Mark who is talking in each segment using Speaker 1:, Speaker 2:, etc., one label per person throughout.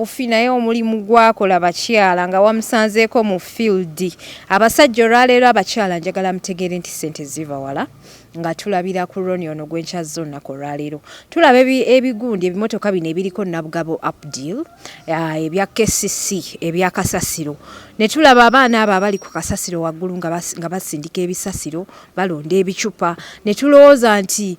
Speaker 1: obufi, naye omulimu gwakola bakyala nga wamusanzeeko mu field. Abasajja olwaleero, abakyala, njagala mutegeere nti ssente ziva wala, nga tulabira ku Roni ono gwenkyazza olunaku olwaleero. Tulaba ebigundi, ebimotoka bino ebiriko Nabugabo Updeal, ebya KCC, ebyakasasiro, ne tulaba abaana abo abali ku kasasiro waggulu nga basindika ebisasiro, balonda ebicupa, ne tulowooza nti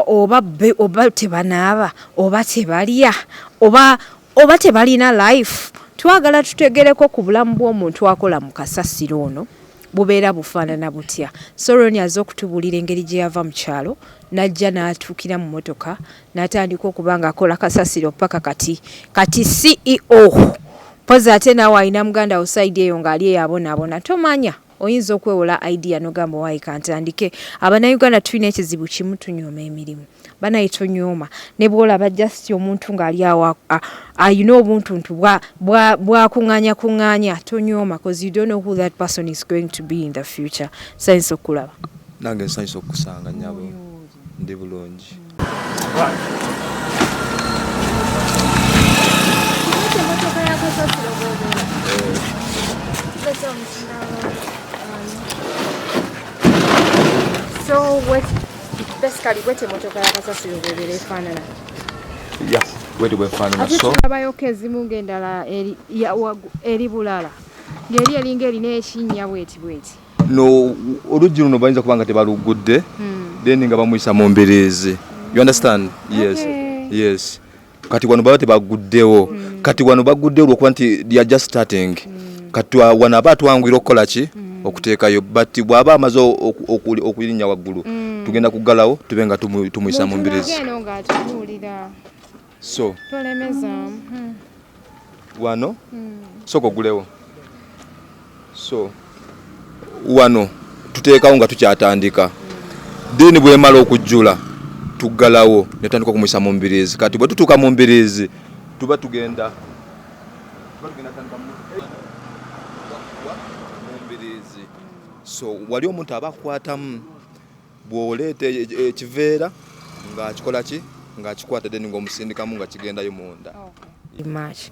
Speaker 1: oba tebanaaba, oba tebalya, oba tebalina life. Twagala tutegereko ku bulamu bw'omuntu akola mu kasasiro ono, bubeera bufaanana butya? So Roni aze okutubuulira engeri gye yava mu kyalo n'ajja n'atuukira mu motoka n'atandika okuba ng'akola kasasiro paka kati CEO. Pozi ate naawe alina muganda wo side eyo ng'ali eyo abonaabona, tomanya oyinza okwewola idea nogamba, "Waayi, kantandike." Abannayuganda tulina ekizibu kimu, tunyooma emirimu. Banaye tonyooma, ne bwolaba just omuntu ng'ali awo ayina obuntuntu bwakuŋŋaanya kuŋŋaanya, tonyooma, 'cause you don't know who that person is going to be in the future. Nsanyuse okulaba.
Speaker 2: Nange nsanyuse okukusanga, nyabo. Ndi bulungi.
Speaker 1: Emotoka ya kasasiro bw'obeera. So what, basically, bwete emotoka ya kasasiro bw'ebeera efaanana?
Speaker 2: Ya, bweti bwefaanana.
Speaker 1: Ate
Speaker 2: So
Speaker 1: tulabayoko ezimu ng'endala eri bulala, ng'eri eringa erina ekinnya bweti bweti.
Speaker 2: No, oluggi luno bayinza kuba nga tebalugudde, then nga bamuyisa mu mbiriizi, you understand? Yes.
Speaker 1: Okay.
Speaker 2: Yes, kati wano baba tebaguddewo. Kati wano baguddewo lwokuba nti they are just starting. Kati wano aba atwanguyira okukola ki? Okuteekayo. But bw'aba amaze okulinnya waggulu, tugenda kuggalawo, tube nga tumuyisa mu mbiriizi.
Speaker 1: Eno ng'atubuulira.
Speaker 2: So
Speaker 1: tolemezaamu.
Speaker 2: Wano sooka ogulewo. So wano tuteekawo nga tukyatandika, then bwemala okujjula tuggalawo netandika okumuyisa mu mbiriizi. Kati bwe tutuuka mu mbiriizi, tuba tugenda tandika mu mbiriizi. So wali omuntu aba akwatamu, bw'oleeta ekiveera ng'akikola ki? Ng'akikwata, then ng'omusindikamu nga kigendayo munda.
Speaker 1: Much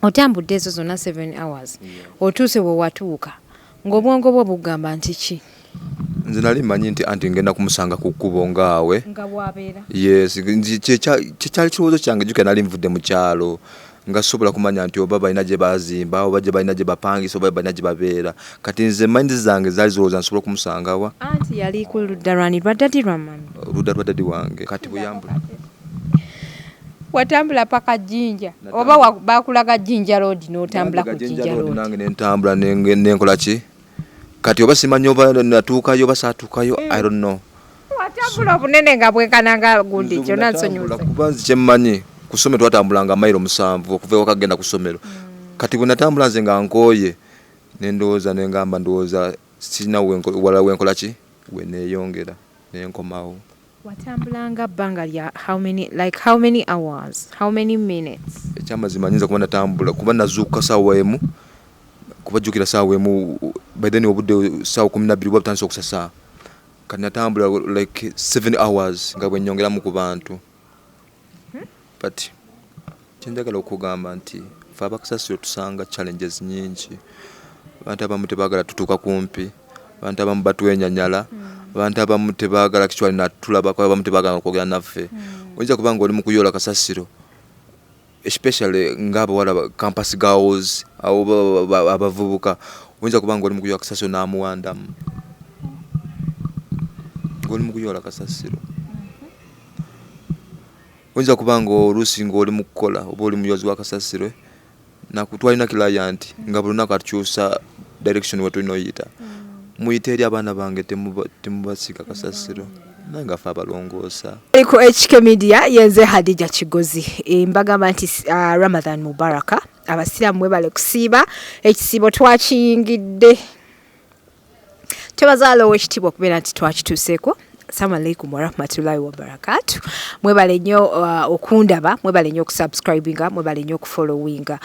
Speaker 1: otambudde ezo zonna 7 hours, otuuse. Bwe watuuka ng'obwongo bwo bugamba nti ki?
Speaker 2: Nze nali mmanyi nti anti ngenda kumusanga ku kkubo ngaawe.
Speaker 1: Nga bwabeera.
Speaker 2: Yes, kyekyali kirowoozo kyange. Jjukira nali nvudde mu kyalo nga sobola kumanya nti oba balina gye bazimba, oba gye balina gye bapangisa, oba balina gye babeera. Kati nze mind zange zaali zirowooza nsobola okumusangawa.
Speaker 1: Anti yali ku ludda lwani? Lwa daddy, lwa mummy?
Speaker 2: Oludda lwa daddy wange. Kati bweyambula
Speaker 1: Watambula paka Jjinja oba bakulaga Jjinja Road n'otambula ku Jjinja Road?
Speaker 2: Nange nentambula, nenkola ki? Kati oba simanyi oba natuukayo oba saatuukayo, I don't know.
Speaker 1: Watambula obunene nga bwenkananga gundi.
Speaker 2: Nze
Speaker 1: kyonna
Speaker 2: bwe natambula,
Speaker 1: nsonyiwuse.
Speaker 2: Kuba nze kyemmanyi, ku ssomero twatambulanga mayiro 7 okuva ewaka kugenda ku ssomero. Kati bwe natambula nze nga nkooye, nendowooza, nengamba, ndowooza sirina wala wenkola ki, weneeyongera, nenkomawo.
Speaker 1: Watambulanga bbanga lya how many, like how many hours, how many minutes?
Speaker 2: Ekyamazima nyinza kuba natambula, kuba nazuukuka saawa 1, kuba jjukira saawa 1, by then obudde saawa 12 buba butandise okusasa. Kati natambula like 7 hours nga bwe nnyongeramu ku bantu. But kyenjagala okugamba nti fe abakasasiro tusanga challenges nyingi. Abantu abamu tebaagala tutuuka kumpi, abantu abamu batwenyanyala, abantu abamu tebaagala actually natulabako, abamu tebaagala kwogera naffe. Oyinza kuba nga oli mu kuyoola kasasiro, especially ng'abawala campus girls, abo abavubuka, oyinza kuba nga oli mu kuyoola kasasiro n'amuwandamu ng'oli mu kuyoola kasasiro. Oyinza kuba nga oluusi ng'oli mu kukola oba oli muyozi wa kasasiro, twalina client nga buli lunaku atukyusa direction we tulina oyita. "Muyite eri, abaana bange temubasiga kasasiro," naye nga fe abalongoosa.
Speaker 1: Ku HK Media, yenze Hadija Kigozi. Mbagamba nti Ramadan Mubaraka. Abasiraamu mwebale kusiiba, ekisiibo twakiyingidde. Twebaza owekitiibwa okubeera nti twakituuseeko. Assalamu alaikum warahmatullahi wabarakatu. Mwebale nnyo okundaba, mwebale nnyo okusubscribinga, mwebale nnyo okufollowinga.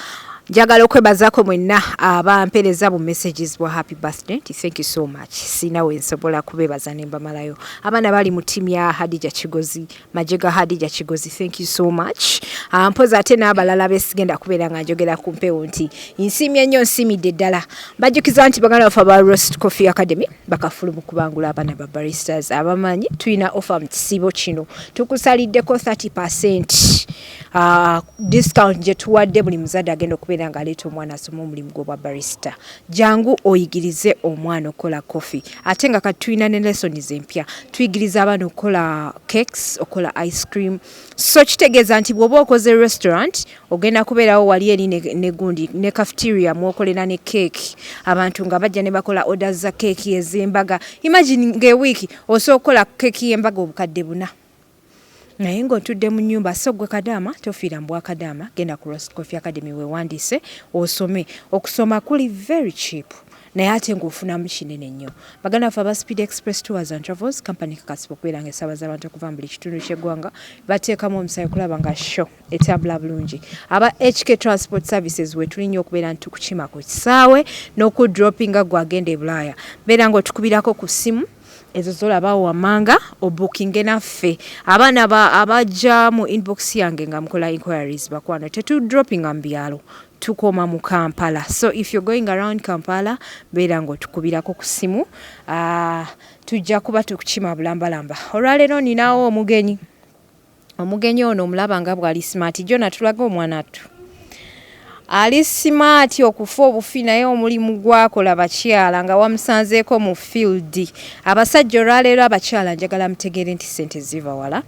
Speaker 1: Njagala okwebazaako mwenna abampeereza bu messages bwa happy birthday nti thank you so much. Sina we nsobola kubeebaza ne mbamalayo. Abaana bali mu ttiimu ya Hadija Kigozi, magye ga Hadija Kigozi, thank you so much. Mpozi ate n'abalala besigenda kubeera nga njogera ku mpewo nti nsiimye nnyo, nsiimidde ddala. Mbajjukiza nti baganda baffe aba Roast Coffee Academy bakafulu mu kubangula abaana ba baristas abamanyi. Tulina offer mu kisiibo kino, tukusaliddeko 30% discount gye tuwadde buli muzadde agenda okubeera ng'aleeta omwana asoma omulimu gw'obwa barista. Jangu oyigirize omwana okukola coffee, ate nga kati tulina ne lessons empya, tuyigiriza abaana okukola cakes, okukola ice cream. So kitegeeza nti bw'oba okoze restaurant ogenda kubeerawo wali eri ne gundi ne cafeteria mwokolera ne cake, abantu nga bajja ne bakola orders za cake ez'embaga. Imagine ng'ewiiki osobola okukola cake y'embaga 4000 naye ng'otudde mu nnyumba. So gwe kadaama, tofiira mu bwakadaama, genda ku Roast Coffee Academy weewandiise osome. Okusoma kuli very cheap naye ate ng'ofunamu kinene nnyo. Baganda baffe aba Speed Express Tours and Travels Company kakasibwa okubeera nga esaabaza abantu okuva mu buli kitundu ky'eggwanga, bateekamu omusaayi okulaba nga show etambula bulungi. Aba HK Transport Services wetuli nnyo okubeera nti tukukima ku kisaawe n'okudropinga gwe agenda e Bulaaya. Beera ng'otukubirako ku ssimu ezo zolabawo wammanga obukinge naffe. Abaana abajja mu inbox yange nga mukola inquiries, bakwano, tetudropinga mu byalo, tukoma mu Kampala. So if you're going around Kampala, beera ng'otukubirako ku ssimu, tujja kuba tukukima bulambalamba. Olwaleero ninawo omugenyi. Omugenyi ono omulaba nga bw'ali smart. Jona tulaga omwana attu ali smart okufa obufi, naye omulimu gwakola bakyala nga wamusanzeeko mu field. Abasajja olwaleero, abakyala njagala mutegeere nti ssente ziva wala,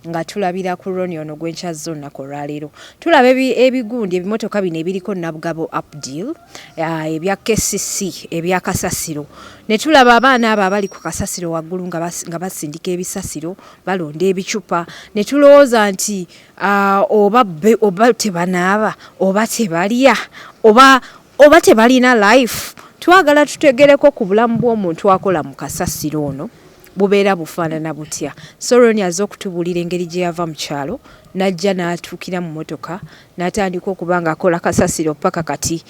Speaker 1: nga tulabira ku Roni ono gwenkyazza olunaku olwaleero. Tulaba ebigundi ebimotoka bino ebiriko Nabugabo Updeal, ebya KCC, ebya kasasiro, ne tulaba abaana abo abali ku kasasiro waggulu nga basindika ebisasiro, balonda ebicupa, ne tulowooza nti oba tebanaaba, oba tebalya, oba tebalina life. Twagala tutegereko ku bulamu bw'omuntu akola mu kasasiro ono bubeera bufaanana butya. So Roni aze okutubuulira engeri gye yava mu kyalo n'ajja n'atuukira mu motoka n'atandika okuba ng'akola kasasiro paka kati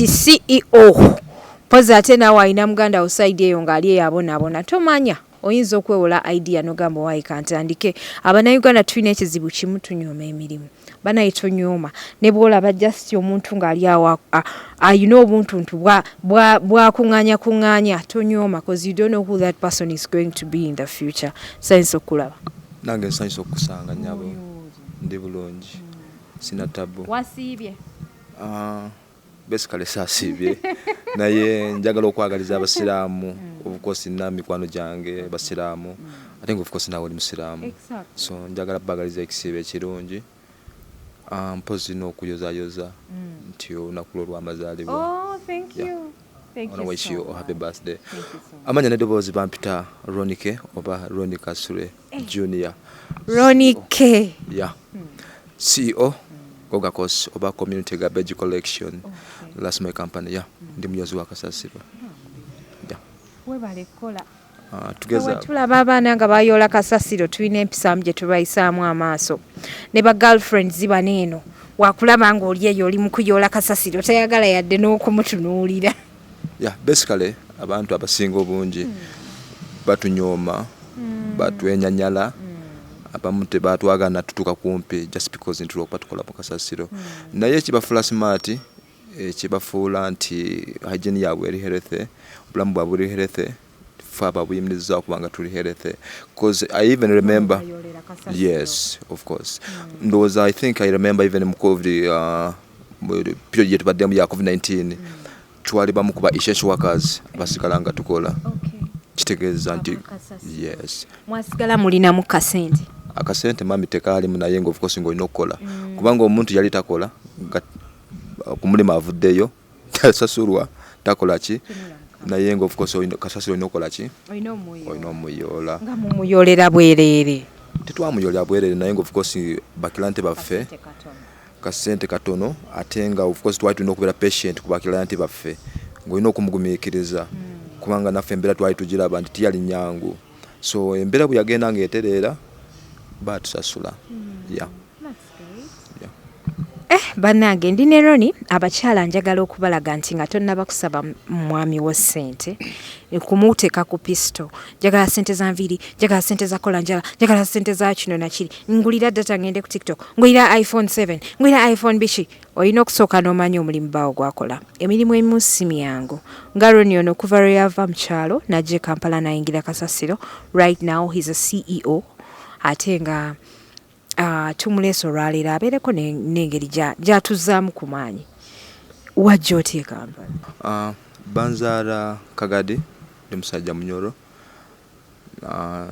Speaker 1: CEO. Mpozi ate naawe alina muganda wo side eyo ng'ali eyo abonaabona, tomanya oyinza okwewola idea n'ogamba waayi kantandike. Abannayuganda tulina ekizibu kimu, tunyooma emirimu. Banaye tonyooma, ne bw'olaba just omuntu ng'ali awo ayina obuntuntu bwakuŋŋaanya kuŋŋaanya, tonyooma, cause you don't know who that person is going to be in the future. Nsanyusa okukulaba.
Speaker 2: Nange nsanyusa okukusanga nyabo, ndi bulungi, sina tabu.
Speaker 1: Wasiibye?
Speaker 2: Basically saasiibye, naye njagala okwagaliza abasiraamu. Of course nina mikwano gyange basiraamu, ate nga of course naawe oli musiraamu, so njagala bagaliza ekisiibo ekirungi. Mpozi n'okuyozayoza nti olunaku lwo lw'amazaalibwa.
Speaker 1: Oh, thank you. Thank
Speaker 2: I wanna
Speaker 1: you
Speaker 2: wish
Speaker 1: so
Speaker 2: you a happy
Speaker 1: much.
Speaker 2: birthday.
Speaker 1: Thank you so much.
Speaker 2: Amanya n'eddoboozi bampita Ronike oba Roni Kasule Junior.
Speaker 1: Ronnie K.
Speaker 2: Yeah. CEO Gogacos oba Community Garbage Collection. That's my company. Yeah. Ndi muyozi wa kasasiro. Yeah.
Speaker 1: Webale kukola.
Speaker 2: Tugeza
Speaker 1: tulaba abaana nga bayoola kasasiro, tulina empisaamu gye tubayisaamu amaaso. Ne ba girlfriends bano eno wakulaba ng'oli eyo oli mu kuyoola kasasiro, tayagala yadde n'okumutunuulira.
Speaker 2: Yeah, basically abantu abasinga obungi batunyooma, batwenyanyala, abamu tebatwagala tutuuka kumpi just because nti lwokuba tukola mu kasasiro. Naye ekibafuula smart, ekibafuula nti hygiene yaabwe eri healthy, obulamu bwabwe buli healthy, fe ababuyimirizaawo kubanga tuli healthy, because I even remember.
Speaker 1: Bayoolera kasasiro.
Speaker 2: Yes, of course. Ndowooza I think I remember even mu COVID, mu period gye tubaddemu ya COVID-19, twali bamu kuba essential workers abasigala nga tukola. Kitegeeza nti
Speaker 1: Abakasasiro.
Speaker 2: Yes.
Speaker 1: Mwasigala mulinamu kasente.
Speaker 2: Akasente mami tekaalimu, naye nga of course ng'olina okukola, kubanga omuntu yali takola nga ku mulimu avuddeyo, tasasulwa, takola ki, naye nga of course kasasiro olina okukola ki?
Speaker 1: Olina omuyoola.
Speaker 2: Olina omuyoola.
Speaker 1: Nga mumuyoolera bwereere?
Speaker 2: Tetwamuyoola bwereere, naye nga of course baclient baffe kasente katono, ate nga of course twali tulina okubeera patient ku baclient baffe, ng'olina okumugumiikiriza, kubanga naffe embeera twali tugiraba nti tiyali nyangu. So embeera bwe yagenda ng'etereera, baatusasula, yeah. Yeah.
Speaker 1: Bannange, ndi ne Roni. Abakyala, njagala okubalaga nti nga tonnaba kusaba mwami wo ssente, kumuteeka ku pisto, njagala ssente za nviiri, njagala ssente za kola njala, njagala ssente za kino nakiri, ngulira data ngende ku TikTok, ngulira iPhone 7, ngulira iPhone biki, olina okusooka n'omanya omulimu baawo gwakola. Emirimu emimu si myangu. Nga Roni ono, okuva lwe yava mu kyalo n'ajja e Kampala n'ayingira kasasiro, right now he's a CEO, ate nga tumuleese olwaleero abeereko n'engeri gy'atuzzaamu ku maanyi. Wajja otya e Kampala?
Speaker 2: Banzaala Kagadi, ndi musajja Munyoro.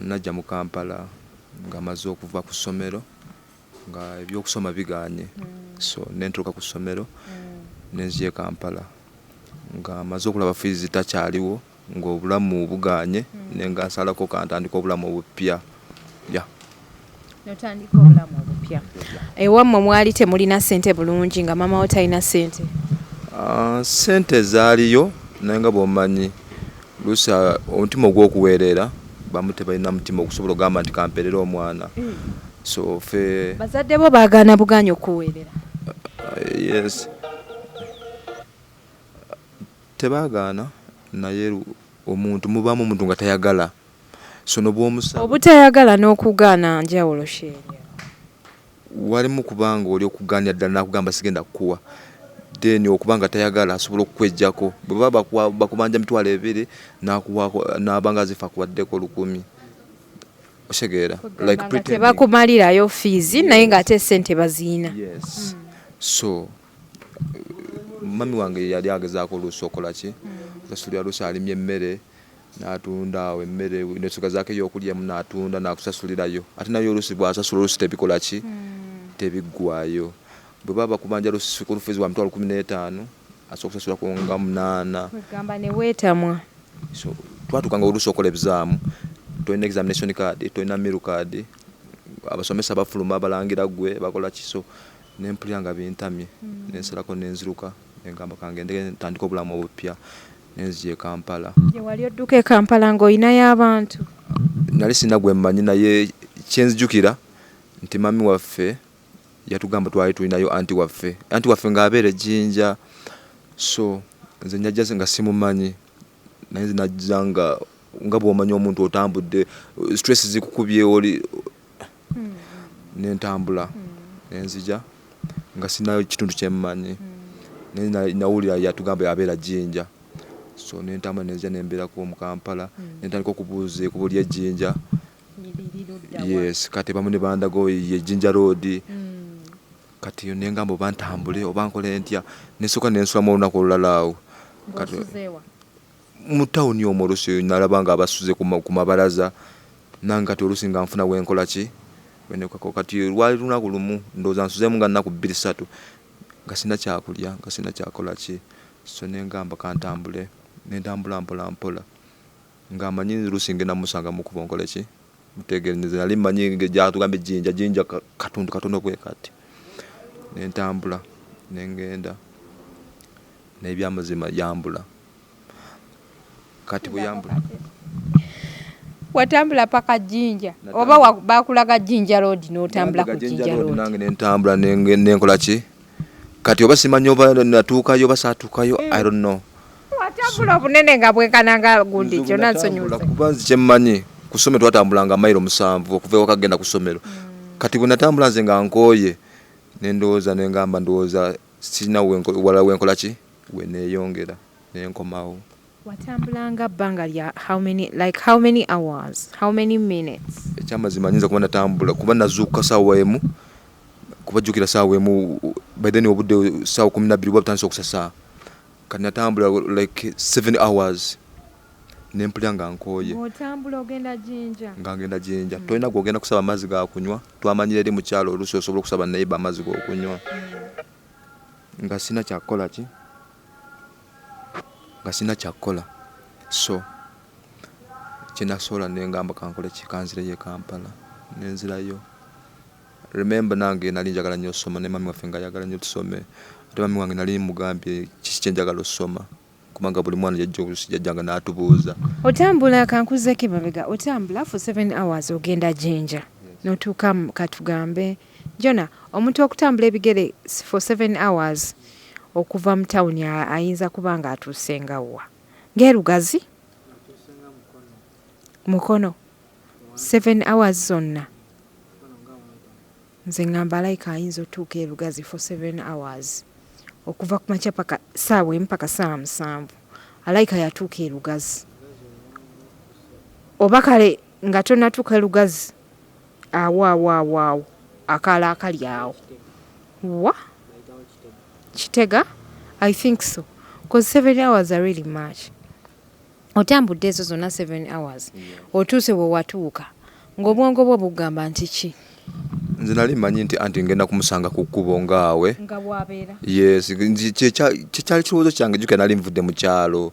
Speaker 2: Najja mu Kampala nga maze okuva ku ssomero, nga ebyokusoma bigaanye, so nentuuka ku ssomero nenzija e Kampala nga maze okulaba fees takyaliwo, ng'obulamu bugaanye, nenga nsalako kantandika obulamu obupya, yeah.
Speaker 1: Notandika obulamu obupya. Ewammwe mwali temulina ssente bulungi, nga maama wo talina ssente?
Speaker 2: Ssente zaaliyo, naye nga bw'omanyi luusi omutima ogw'okuweerera, bamu tebalina mutima okusobola okugamba nti kampeerere omwana, so ffe
Speaker 1: Bazadde bo baagaana bugaanyi okuweerera?
Speaker 2: Yes, tebaagaana, naye omuntu mubaamu omuntu nga tayagala, so nobwomusaba.
Speaker 1: Obutayagala n'okugaana njawulo sheerya.
Speaker 2: Walimu kubanga oli okugaanira ddala n'akugamba sigenda kukuwa, then okuba nga tayagala asobola okukwejjako. Bwe baba bakubanja 20,000, n'akuwaako n'abanga azifa akuwaddeko 1,000, otegeera? Like pretending.
Speaker 1: Tebakumalirayo fees, naye ng'ate ssente baziina.
Speaker 2: Yes, so mami wange yali agezaako oluusi okola ki, osasulira. Oluusi alimye emmere n'atunda awo emmere netugazaako ey'okulyamu n'atunda n'akusasulirayo, ate naye oluusi bw'asasula oluusi tebikola ki, tebiggwayo. Bwe baba bakubanja oluusi school fees wa 15,000, asobola okusasulako nga 8.
Speaker 1: Kwegamba ne weetamwa.
Speaker 2: So twatuukanga oluusi okola ebizaamu, tolina examination card, tolina meal card, abasomesa bafuluma balangira ggwe bakola ki, so nempulira nga bintamye, nensalako nenziruka, nengamba kangende ntandike obulamu obupya, nenzija e Kampala.
Speaker 1: Gye wali odduka e Kampala ng'olinayo abantu?
Speaker 2: Nali sirina gwe mmanyi, naye kyenzijukira nti mami waffe yatugamba twali tulinayo anti waffe, anti waffe ng'abeera ejjinja. So nze najja nga simumanyi, naye nze najja nga bw'omanyi omuntu otambudde, stress zikukubye, oli nentambula nenzija nga sinayo kitundu kyemmanyi, naye nawulira yatugamba abeera Jjinja, so nentambula nenzija nembeerako mu Kampala, nentandika okubuuza ekkubo ly'ejjinja. Yes, kati abamu ne bandaga ye Jjinja Road. Kati nengamba oba ntambule oba nkole ntya, nensooka nensulamu olunaku olulala awo. Kati mu tawuni omwo oluusi nalaba nga abasuze ku mabalaza, nange kati oluusi nga nfuna wenkola ki, wenekako. Kati lwali lunaku lumu, ndowooza nsuzeemu nga nnaku bbiri ssatu nga sirina kyakulya, nga sirina kyakola ki, so nengamba kantambule, nentambula mpola mpola nga manyi oluusi ngenda musanga mu kkubo nkole ki, mutegeere. Nze nali mmanyi gyatugambye Jjinja, Jjinja katundu katono bwe kati. Nentambula nengenda, naye ebyamazima yambula. Kati bwe yambula
Speaker 1: Watambula paka Jjinja oba bakulaga Jjinja Road n'otambula ku Jjinja Road?
Speaker 2: Nange nentambula nenkola ki, kati oba simanyi oba natuukayo oba saatuukayo, I don't know.
Speaker 1: Watambula obunene nga bwenkana nga gundi kyonna nsonyiwuse.
Speaker 2: Kuba nze kyemmanyi, ku ssomero twatambulanga mayiro 7 okuva ewaka kugenda ku ssomero. Kati bwe natambula nze nga nkooye, nendowooza nengamba ndowooza sirina wala wenkola ki, weneeyongera, nenkomawo.
Speaker 1: Watambulanga bbanga lya how many, like how many hours, how many minutes?
Speaker 2: Ekyamazima nyinza kuba natambula, kuba nazuukuka saawa 1, kuba jjukira saawa 1, by then obudde saawa 12 buba butandise okusasa. Kati natambula like 7 hours nempulira nga nkooye.
Speaker 1: Ng'otambula ogenda Jjinja?
Speaker 2: Nga ngenda Jjinja. Tolina gwogenda kusaba amazzi ga kunywa. Twamanyira eri mu kyalo oluusi osobola okusaba neighbor amazzi g'okunywa. Nga sina kyakukola ki, nga sina kyakukola, so kyenasobola nengamba kankole ki, kanzireyo e Kampala, nenzirayo. Remember, nange nali njagala nnyo osoma, ne mami waffe nga ayagala nnyo tusome, ate mami wange nali mugambye kiki kyenjagala osoma, kubanga buli mwana jajja oluusi jajjanga n'atubuuza.
Speaker 1: Otambula, kankuzeeko emabega, otambula for 7 hours ogenda Jjinja, n'otuuka katugambe Jona, omuntu okutambula ebigere for 7 hours okuva mu tawuni, ayinza kuba nga atuuse nga wa? Ng'erugazi, Mukono, 7 hours zonna. Nze ŋŋamba like ayinza otuuka erugazi for 7 hours, okuva ku makya paka saawa 1 paka saawa 7, alayika yatuuka erugazi. Oba kale nga tonatuuka erugazi, awo awo awo awo akaala akali awo wa Kitega, I think so, 'cause 7 hours are really much. Otambudde ezo zonna 7 hours, otuuse we watuuka ng'obwongo bwo bugamba nti ki?
Speaker 2: Nze nali mmanyi nti anti ngenda kumusanga ku kkubo ngaawe.
Speaker 1: Nga bwabeera.
Speaker 2: Yes, kyekyali kirowoozo kyange. Jjukira nali nvudde mu kyalo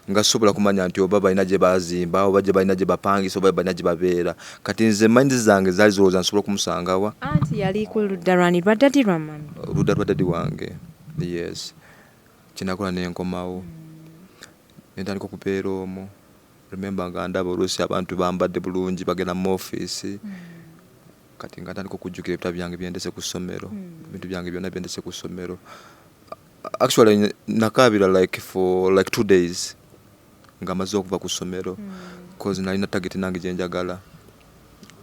Speaker 2: nga sobola kumanya nti oba balina gye bazimba, oba gye balina gye bapangisa, oba balina gye babeera. Kati nze mind zange zaali zirowooza nsobola okumusangawa.
Speaker 1: Anti yali ku ludda lwani? Lwa daddy, lwa mummy?
Speaker 2: Oludda lwa daddy wange, yes. Kyenakola nenkomawo, nentandika okubeera omwo. Remember nga ndaba oluusi abantu bambadde bulungi bagenda mu ofiisi. Kati nga ntandika okujjukira ebitabo byange byendese ku ssomero, ebintu byange byonna byendese ku ssomero. Actually nakaabira like for like 2 days nga maze okuva ku ssomero, cause nalina target nange gyenjagala,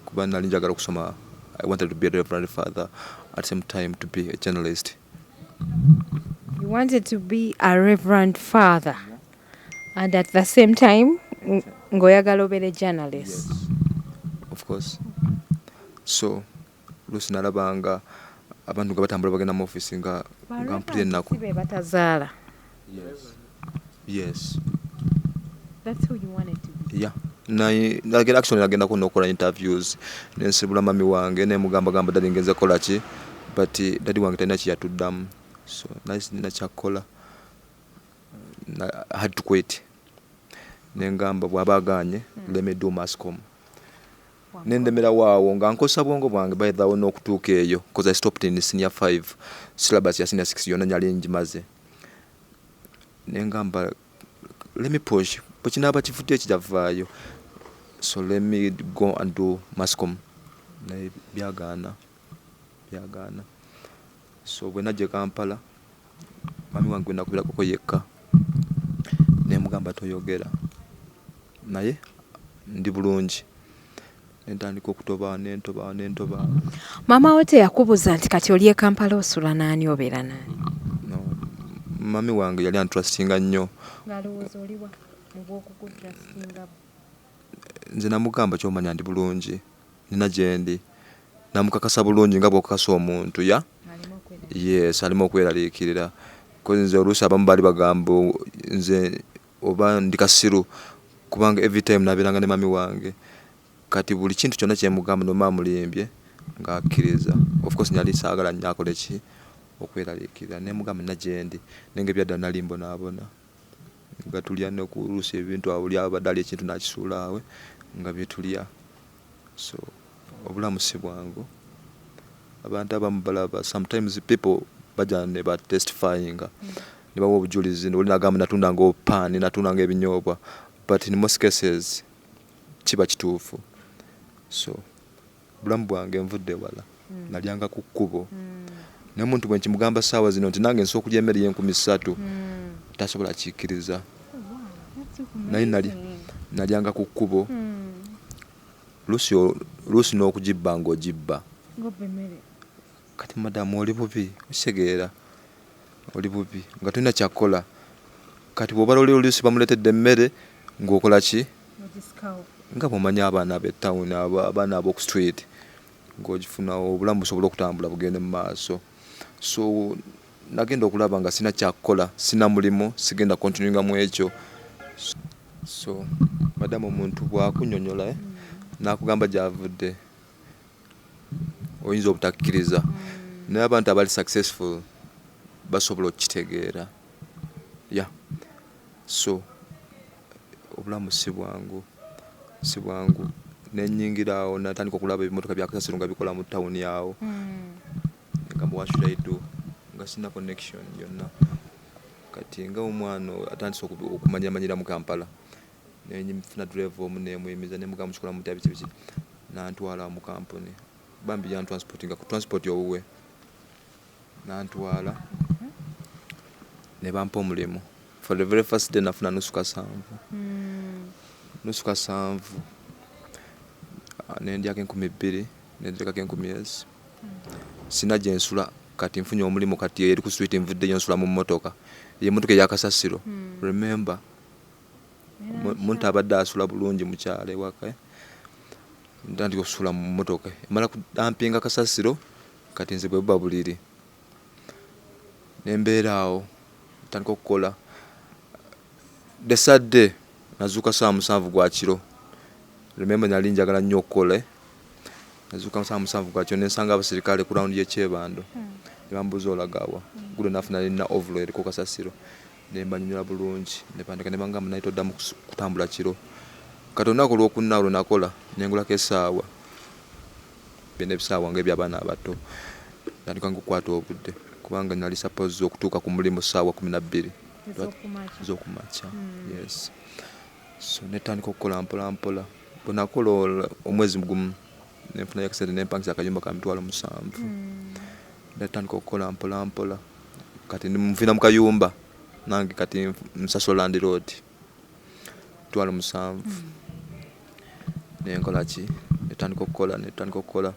Speaker 2: kuba nali njagala okusoma. I wanted to be a reverend father, at the same time to be a journalist.
Speaker 1: You wanted to be a reverend father and at the same time ng'oyagala obeere journalist.
Speaker 2: Yes. Of course. So luusi nalabanga abantu nga batambula bagenda mu office nga mpulira ennaku.
Speaker 1: Si be batazaala?
Speaker 2: Yes.
Speaker 1: That's who you wanted to be?
Speaker 2: Yeah. Naye nagenda, actually nagendako n'okola interviews, nensibula mummy wange nemugamba gamba, "Daddy, ngenze kola ki?" But daddy wange talina kyeyatuddamu, so nali sirina kyakukola. I had to quit. Nengamba bw'aba agaanye, let me do mass com. Nendemerawo awo nga nkozesa bwongo bwange. By the way, n'okutuuka eyo, because I stopped in senior 5, syllabus ya senior 6 yonna nyali ngimaze. Nengamba let me push, bwe kinaaba kivudde ekijavaayo, so let me go and do mass com. Naye byagaana, byagaana. So bwe najja e Kampala, mummy wange gwe nakubirako yekka, nemugamba toyogera, naye ndi bulungi. Nentandika okutoba, nentoba, nentoba.
Speaker 1: Maama wo teyakubuuza nti kati oli e Kampala, osula naani, obeera naani?
Speaker 2: No, mummy wange yali antrustinga nnyo.
Speaker 1: Ng'alowooza oliwa mu bwokukutrustinga?
Speaker 2: Nze namugamba kyomanya ndi bulungi, nina gyendi. Namukakasa bulungi nga bwokakasa omuntu ya yes, alimu okweraliikirira. Cause nze oluusi abamu baali bagamba nze oba ndi kasiru, kubanga every time nabeeranga ne mummy wange. Kati buli kintu kyonna kyemugamba noma mulimbye ng'akkiriza. Of course nali saagala nnyo akole ki, okweraliikirira. Nemugamba nina gyendi, naye nga ebyaddala nali mbonaabona, nga tulya nokuluusi ebintu awo, oli abadde alya ekintu nakisuula awe nga byetulya. So obulamu si bwangu. Abantu abamu balaba, sometimes people bajja ne batestifyinga ne bawa obujulizi, oli nagamba natundanga obupaani, natundanga ebinyoobwa, but in most cases kiba kituufu. So bulamu bwange nvudde wala, nalyanga ku kkubo. Naye omuntu bwe nkimugamba saawa zino nti nange nsobola okulya emmere y'enkumi 3, tasobola kikkiriza. Naye nalyanga ku kkubo, luusi n'okugibba ng'ogibba. Kati madamu oli bubi, okitegeera, oli bubi nga tolina kyakukola. Kati bw'obala oli oluusi bamuleetedde emmere ng'okola ki, nga bw'omanyi abaana ab'etawuni, abaana ab'oku street, ng'ogifuna obulamu busobole okutambula bugende mu maaso. So nagenda okulaba nga sina kyakukola, sina mulimu, sigenda continuinga mu ekyo. So madamu, omuntu bw'akunnyonnyola, n'akugamba gy'avudde, oyinza obutakkiriza, naye abantu abali successful basobola okukitegeera. Yeah, so obulamu si bwangu, si bwangu. Nenyingira awo, natandika okulaba ebimotoka bya kasasiro nga bikola mu tawuni awo. Ngamba what should I do, nga sina connection yonna. Kati nga omwana atandise okumanyamanyira mu Kampala, nenfuna driver omu, nemuyimiza, nemugamba mukikola mutya, biki biki, nantwala mu kampuni. Bambi yantransportinga ku transport owuwe, nantwala ne bampa omulimu. For the very first day nafuna nusu kasanvu. Nusu kasanvu. Ah, nendyako 2000, nenteekako 1000 ezi. Sina gye nsula. Kati nfunye omulimu, kati eri ku street, nvuddeyo nsula mu mmotoka, ye emmotoka eyakasasiro. Remember, muntu abadde asula bulungi mukyalo ewaka, eh? Ntandika okusula mu mmotoka emala kudampinga kasasiro. Kati nze bwe buba buliri, nembeera awo, ntandika okukola. The third day nazuuka 7:00 gwa kiro. Remember, nali njagala nnyo okukola, eh? Nazuuka 7:00 gwa kiro, nensanga abasirikale ku rawundi y'ekyebando, ne bambuuza, "Olagawa?" Gulo nafuna nina overall eriko kasasiro, nembanyonyola bulungi, nebandeka, ne bangamba, "Naye toddamu kutambula kiro." Kati olunaku olwokuna olwo nakola, nengulako essaawa, byonna ebisaawa nga ebyabaana abato. Ntandika nga okukwata obudde, kubanga nali suppose okutuuka ku mulimu 12:00
Speaker 1: Ez'okumakya.
Speaker 2: Ez'okumakya, yes. So netandika okukola mpola mpola. Bwe nakola omwezi gumu, nenfunayo akasente, nempangisa akayumba ka 70,000. Netandika okukola mpola mpola. Kati nvina mu kayumba nange, kati nsasula landlord 70,000. Nenkola ki? Netandika okukola, netandika okukola,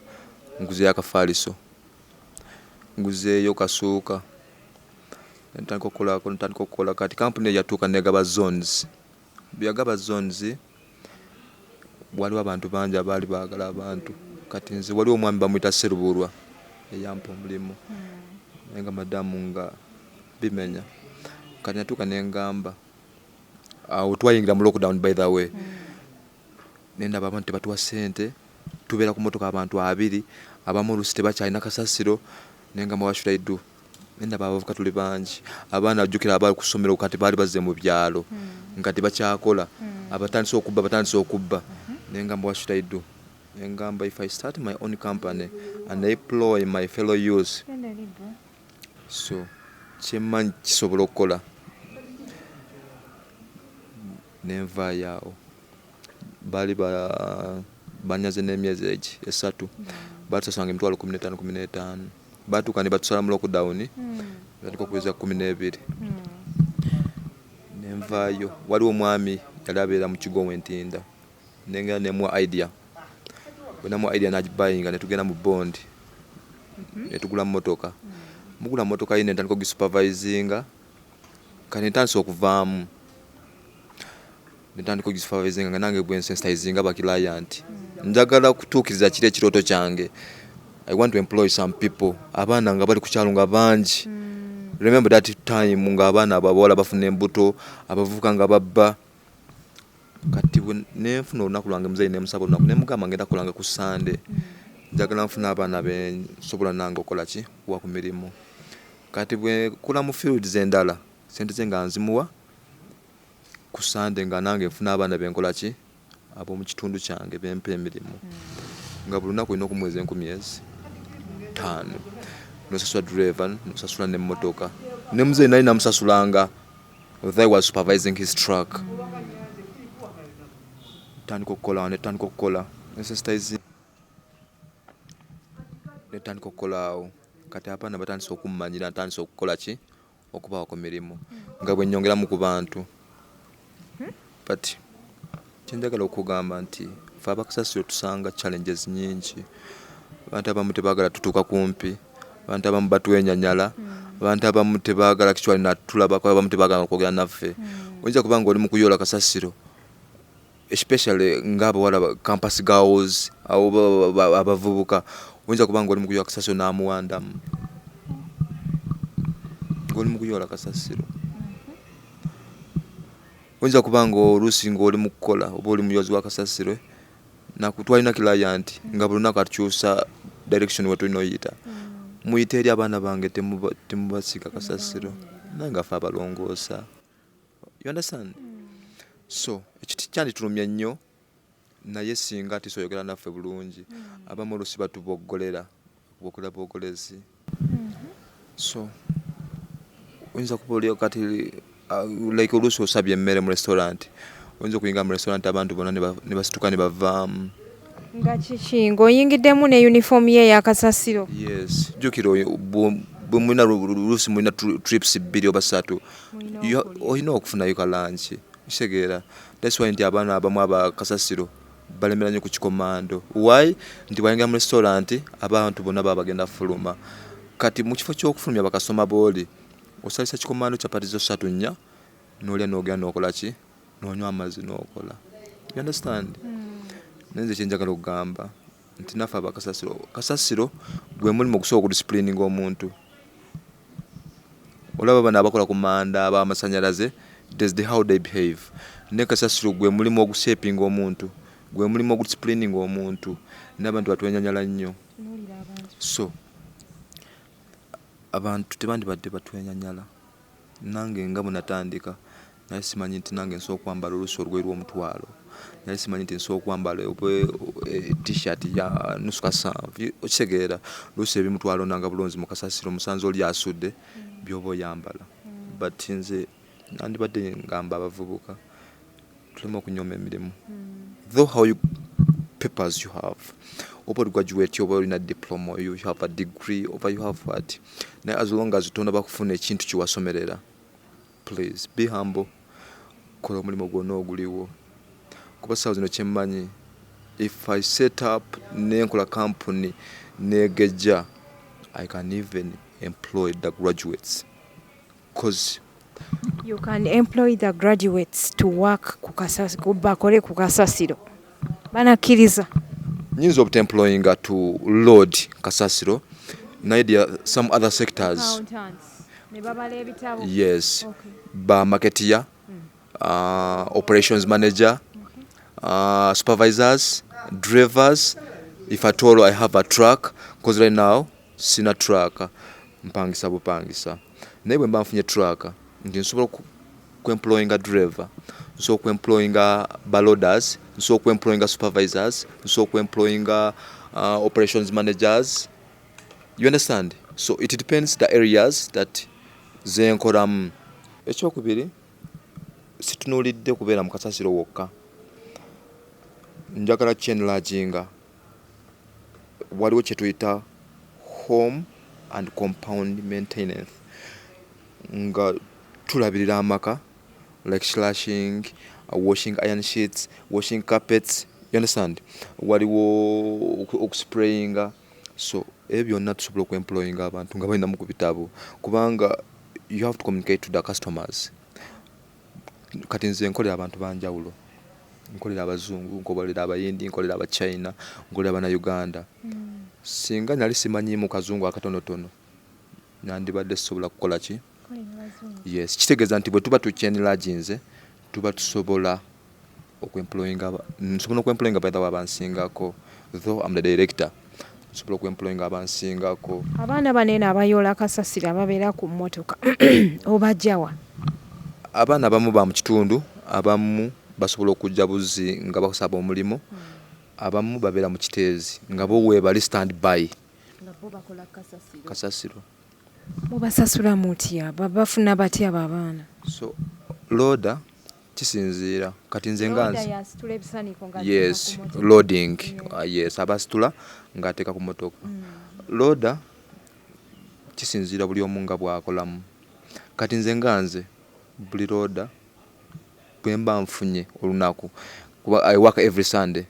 Speaker 2: nguzeeyo akafaaliso, nguzeeyo kasuuka, netandika okukolako, netandika okukola. Kati kampuni eyo yatuuka negaba zones. Bwe yagaba zones, waliwo abantu bangi abaali baagala abantu. Kati nze waliwo omwami bamuyita Serubulwa eyampa omulimu, naye nga madamu nga bimenya. Kati natuuka nengamba, awo twayingira mu lockdown, by the way, nendaba abantu tebatuwa ssente, tubeera ku motoka abantu abiri, abamu oluusi tebakyalina kasasiro. Nengamba, "What should I do?" Nendaba abavubuka tuli bangi, abaana, jjukira abali ku ssomero kati baali bazze mu byalo nga tebakyakola, abatandise okubba, batandise okubba. Nengamba, "What should I do?" Nengamba, "If I start my own company and I employ my fellow youth, so kyemmanyi kisobola okukola." Nenvaayo awo, baali banyaze n'emyezi egi 3, batusasanga 15,000 15. Batuuka ne batusala mu lockdown, batandika okuweza 12. Nenvaayo, waliwo omwami yali abeera mu Kigowo Entinda, nengenda nemuwa idea. Bwe namuwa idea, nagibayinga, netugenda mu bond, netugula motoka. Mugula motoka ye, nentandika ogisupervisinga. Kati ntandise okuvaamu, nentandika ogisupervisinga nga nange bwensensitizinga baclient. Njagala kutuukiriza kiri ekirooto kyange. I want to employ some people, abaana nga bali ku kyalo nga bangi. Remember that time nga abaana abo abawala bafuna embuto, abavubuka nga babba. Kati bwe nenfuna olunaku lwange, muzeeyi nemusaba olunaku, nemugamba, "Ngenda kukolanga ku Sande, njagala nfuna abaana bensobola nange okukola ki, kuwa ku mirimu." Kati bwe kola mu fields endala, sente ze nga nzimuwa ku Sande, nga nange nfuna abaana benkola ki, ab'omu kitundu kyange bempa emirimu, nga buli lunaku olina okumuweza 5000, nosasula driver, nosasula nemmotoka. Ne muzeeyi nali namusasulanga although I was supervising his truck. Tandika okukola, netandika okukola, nesensitize, netandika okukola awo. Kati abaana batandise okummanyira, ntandise okukola ki, okubawa ku mirimu, nga bwe nnyongeramu ku bantu. But kyenjagala okugamba nti fe abakasasiro tusanga challenges nyingi. Abantu abamu tebaagala tutuuka kumpi, abantu abamu batwenyanyala, abantu abamu tebaagala actually natulabako, abamu tebaagala kwogera naffe. Oyinza kuba nga oli mu kuyoola kasasiro, especially ng'abawala, campus girls, abo abavubuka, oyinza kuba nga oli mu kuyoola kasasiro n'amuwandamu ng'oli mu kuyoola kasasiro. Oyinza kuba nga oluusi ng'oli mu kukola oba oli muyozi wa kasasiro, twalina client nga buli lunaku atukyusa direction we tulina oyita, "Muyite eri abaana bange, temubasiiga kasasiro," naye nga ffe abalongoosa. You understand? So ekyo kyanditulumya nnyo, naye singa tisoyogera naffe bulungi. Abamu oluusi batuboggolera boggolera bwogolezi. So oyinza kuba oli kati like oluusi osabye emmere mu restaurant, oyinza okuyingira mu restaurant, abantu bonna ne basituka ne bavaamu.
Speaker 1: Nga kiki, ng'oyingiddemu ne uniform ye eyakasasiro?
Speaker 2: Yes, jjukira oyo bwe mulina luusi mulina trips bbiri oba ssatu, olina okufunayo ka lunch, kitegeera? That's why nti abaana abamu abakasasiro balemera nnyo ku kikomando. Why? Nti bwayingira mu restaurant, abantu bonna baba bagenda fuluma. Kati mu kifo ky'okufulumya bakasitoma booli, osalisa kikomando capati zo ssatu, nnya, n'olya, n'ogenda n'okola ki, n'onywa amazzi, n'okola. You understand? Naye nze kyenjagala okugamba nti naffe abakasasiro, kasasiro gwe mulimu ogusobola okudisciplininga omuntu. Olaba bano abakola ku manda, ab'amasanyalaze, there's the how they behave. Ne kasasiro gwe mulimu ogushapinga omuntu, gwe mulimu ogudisciplininga omuntu. N'abantu batwenyanyala nnyo, so abantu tebandibadde batwenyanyala. Nange nga bwe natandika, naye simanyi nti nange nsobola okwambala oluusi olugoye lw'omutwalo, naye simanyi nti nsobola okwambala oba T-shirt ya nusu kasanvu, okitegeera? Luusi ebimu twalondanga bulonzi mu kasasiro, musanze oli asudde by'oba oyambala. But nze nandibadde ngamba abavubuka tuleme okunyoma emirimu. Though how you papers you have, oba oli graduate, oba olina diploma, you have a degree, oba you have what, naye as long as tonaba kufuna ekintu kyewasomerera, please be humble, kola omulimu gwonna oguliwo. Kuba saawa zino kyemmanyi, if I set up nenkola company negejja, I can even employ the graduates, 'cause
Speaker 1: You can employ the graduates to work bakole ku kasasiro? Banakkiriza?
Speaker 2: Nyinza obutemployinga to load kasasiro, naye there are some other sectors.
Speaker 1: Ne babala ebitabo?
Speaker 2: Yes. Ba marketeer, operations manager, supervisors, drivers, if at all I have a truck, because right now sina truck, mpangisa bupangisa. Naye bwe mba nfunye truck, nti nsobola kuemployinga driver, nsobola okuemployinga baloaders, nsobola okuemployinga supervisors, nsobola okuemployinga operations managers. You understand? So it depends the areas that zenkolamu. Ekyokubiri, situnuulidde kubeera mu kasasiro wokka. Njagala kyenlarginga. Waliwo kyetuyita home and compound maintenance, nga tulabirira amaka, like slashing, washing iron sheets, washing carpets, you understand? Waliwo okusprayinga. So ebyo byonna tusobola okuemployinga abantu nga balinamu ku bitabo, kubanga you have to communicate to the customers. Kati nze nkolera abantu banjawulo, nkolera abazungu, nkolera abayindi, nkolera abachina, nkolera abanauganda. Singa nali simanyiimu kazungu akatonotono, nandibadde sisobola kukola ki. Yes, kitegeeza nti bwe tuba tukyenlarginze, tuba tusobola okuemployinga, nsobola okuemployinga, by the way, abansingako. Though I'm the director, nsobola okuemployinga abansingako.
Speaker 1: Abaana baneeno abayoola kasasiro, ababeera ku mmotoka, obajjawa?
Speaker 2: Abaana abamu ba mu kitundu, abamu basobola okujja buzzi nga basaba omulimu, abamu babeera mu Kiteezi nga bo weebali stand by.
Speaker 1: Nga bo bakola kasasiro?
Speaker 2: Kasasiro.
Speaker 1: Mubasasula mutya? Bafuna batya abo abaana?
Speaker 2: So loader kisinziira. Kati nze nga nze
Speaker 1: yasitula ebisaniko nga
Speaker 2: Yes, loading. Yes, abasitula ng'ateeka ku motoka. Loader kisinziira buli omu nga bw'akolamu. Kati nze nga nze, buli loader bwe mba nfunye olunaku, kuba I work every Sunday,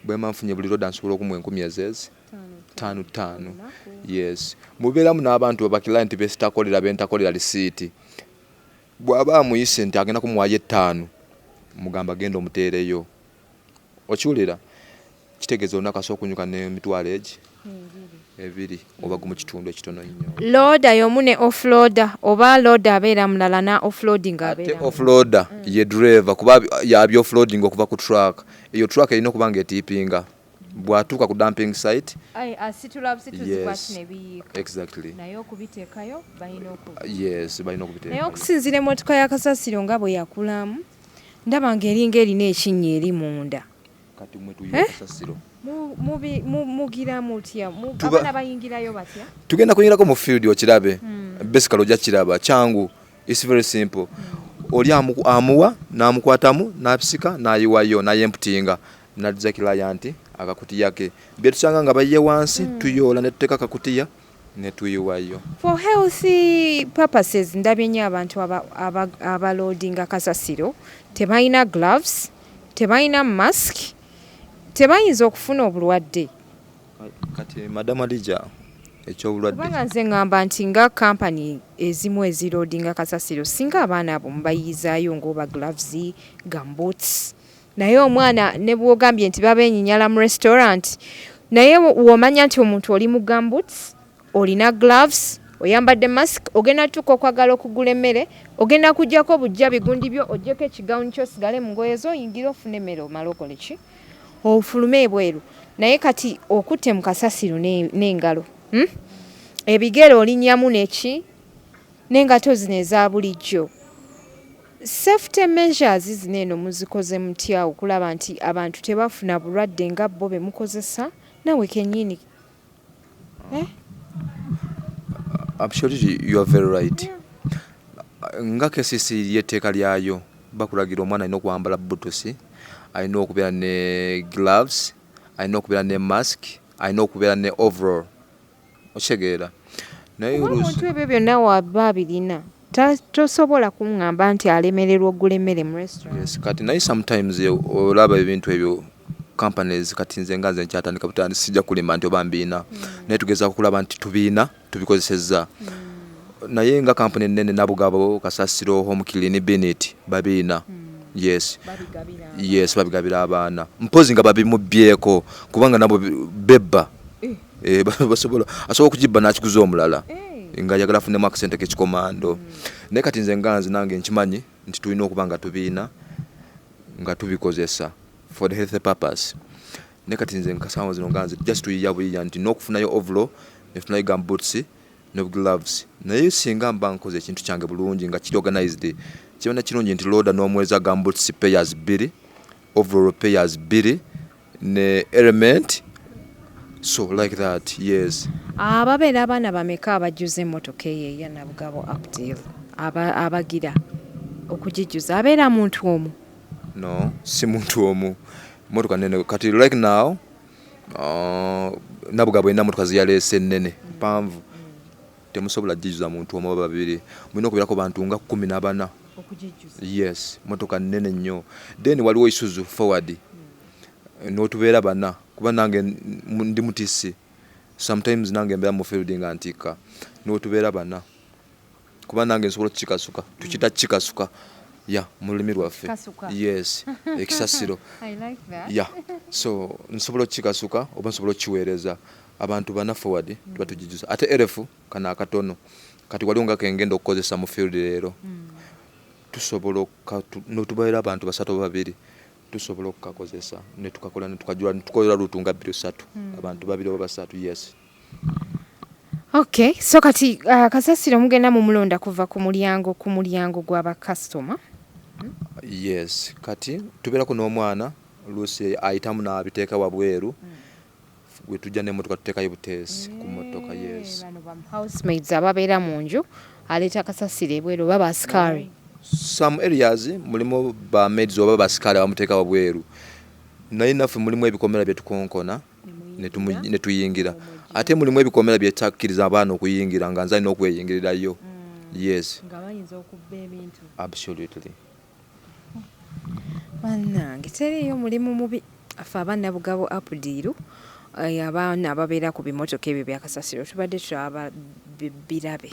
Speaker 2: bwe mba nfunye buli loader nsobola okumuwa 1000 ezeezi ttaano ttaano. Yes, mubeeramu n'abantu abaclient besitakolera, bentakolera risiiti. Bw'aba amuyise nti agenda kumuwaayo 5, mugamba genda omuteereyo. Okiwulira? Kitegeeza olunaku asobola okunyuka n'emitwalo egi 2 oba gumu kitundu ekitono nnyo.
Speaker 1: Loader y'omu ne offloader, oba loader abeera mulala na offloading
Speaker 2: Ate
Speaker 1: abeera mulala?
Speaker 2: Offloader ye driver, kuba yabya offloading okuva ku truck. Eyo truck erina okuba nga etiipinga bw'atuuka ku dumping site.
Speaker 1: Ai, asitula busituzi
Speaker 2: Yes.
Speaker 1: bwati ne biyiika?
Speaker 2: Exactly.
Speaker 1: Naye okubiteekayo balina oku
Speaker 2: Yes, balina
Speaker 1: Naye
Speaker 2: okubiteekayo.
Speaker 1: Okusinziira emmotoka ya kasasiro nga bwe yakulamu, ndaba ng'eringa erina ekinnya eri munda.
Speaker 2: Kati mwe tuyiwa kasasiro.
Speaker 1: Mugira mutya? Abaana bayingirayo batya?
Speaker 2: Tugenda kuyingirako mu field okirabe. Basically ojja kiraba kyangu, it's very simple. Oli amuwa n'amukwatamu n'abisika n'ayiwayo n'ayemputinga. Naddiza client akakutiya ke. Byetusanga nga bayiye wansi tuyoola ne tuteeka akakutiya ne tuyiwayo.
Speaker 1: For health purposes, ndabye nnyo abantu abaloadinga kasasiro tebalina gloves, tebalina mask, tebayinza okufuna obulwadde?
Speaker 2: Kati Madam Adija, ekyobulwadde,
Speaker 1: Kubanga nze ŋŋamba nti nga kampani ezimu eziloadinga kasasiro, singa abaana abo mubayiyizaayo ng'oba gloves, gumboots. Naye omwana ne bw'ogambye nti babeenyinyala mu restaurant, naye w'omanya nti omuntu oli mu gumboots, olina gloves, oyambadde mask, ogenda tuuka okwagala okugula emmere, ogenda kuggyako bujja bigundi byo, oggyeko ekigawuni kyo, osigale mu ngoye zo, oyingire ofune emmere, omale okole ki, ofulume ebweru. Naye kati okutte mu kasasiro n'engalo, Ebigere olinnyamu neki n'engato zino eza bulijjo. Safety measures zino eno muzikoze mutya okulaba nti abantu tebafuna bulwadde nga bo be mukozesa nawe kennyini, eh?
Speaker 2: Absolutely, you are very right. Nga KCC y'etteeka lyayo bakulagira omwana alina okwambala butusi, alina okubeera ne gloves, alina okubeera ne mask, alina okubeera ne overall, okitegeera? Naye
Speaker 1: Kuba omuntu ebyo byonna waba abirina, tosobola kuŋŋamba nti alemererwa okugula emmere mu restaurant.
Speaker 2: Yes, kati naye sometimes olaba ebintu ebyo companies. Kati nze nga nze nkyatandika butandisi, sijja kulima nti oba mbiina, naye tugezaako okulaba nti tubiina tubikozesezza. Naye nga kampuni ennene, Nabugabo, Kasasiro, Home Clean, Binit, babiina. Yes. Yes, babigabira abaana, mpozi nga babimubyeko, kubanga nabo bebba. Eh, basobola, asobola okugibba n'akiguza omulala nga ayagala afunemu akasente k'ekikomando. Naye kati nze nga nze nange nkimanyi nti tulina okuba nga tubiina nga tubikozesa for the health purpose. Naye kati nze nkasawo zino nga nze just tuyiya buyiya nti n'okufunayo overall, netufunayo gumboots ne gloves. Naye singa mba nkoze ekintu kyange bulungi nga kiri organized, kiba kirungi nti loader n'omuweeza gumboots pairs 2, overall pairs 2 ne element, so like that, yes.
Speaker 1: Ababeera abaana bameka abajjuza emmotoka eyo eya Nabugabo Updeal, abagira okugijjuza abeera muntu omu?
Speaker 2: No, si muntu omu, motoka nene. Kati like now, Nabugabo erina motoka zeyaleese ennene mpanvu, temusobola gijuza muntu omu oba babiri, mulina okubeerako bantu nga 14. Yes, motoka nnene nnyo. Then waliwo Isuzu Forward, n'otubeera bana, kuba nange ndi mutisi, sometimes nange mbeera mu field nga ntikka, n'otubeera bana, kuba nange nsobola okukikasuka. Tukita kikasuka ya mu lulimi lwaffe. Yes, ekisasiro. Ya, so nsobola okukikasuka oba nsobola okukiweereza abantu bana. Forward tuba tugijuza, ate Elf kano akatono kati waliwo nga kengenda okukozesa mu field leero, tusobola notubeera abantu basatu oba babiri, tusobola okukakozesa netukakola netukajula netukolera route nga bbiri satu, abantu babiri oba basatu, yes.
Speaker 1: Okay, so kati kasasiro mugenda mumulonda kuva ku mulyango gw'abakasitoma?
Speaker 2: Yes, kati tubeerako n'omwana luusi ayitamu n'abiteeka wabweru, bwe tujja n'emmotoka tuteekayo buteesi ku mmotoka, yes.
Speaker 1: Bano ba housemaids ababeera mu nju, aleeta kasasiro ebweru, oba basikaari?
Speaker 2: Some areas mulimu ba maids oba basikaali abamuteeka wabweru, naye naffe mulimu ebikomera bye tukonkona ne tuyingira. Ate mulimu ebikomera byetakkiriza abaana okuyingira, nga nze alina okweyingirirayo, yes.
Speaker 1: Nga bayinza okubba ebintu.
Speaker 2: Absolutely.
Speaker 1: Bannange, teriiyo mulimu mubi. Ffe abannabugabo Updeal, abaana ababeera ku bimotoka ebyo byakasasiro tubadde tulaba birabe.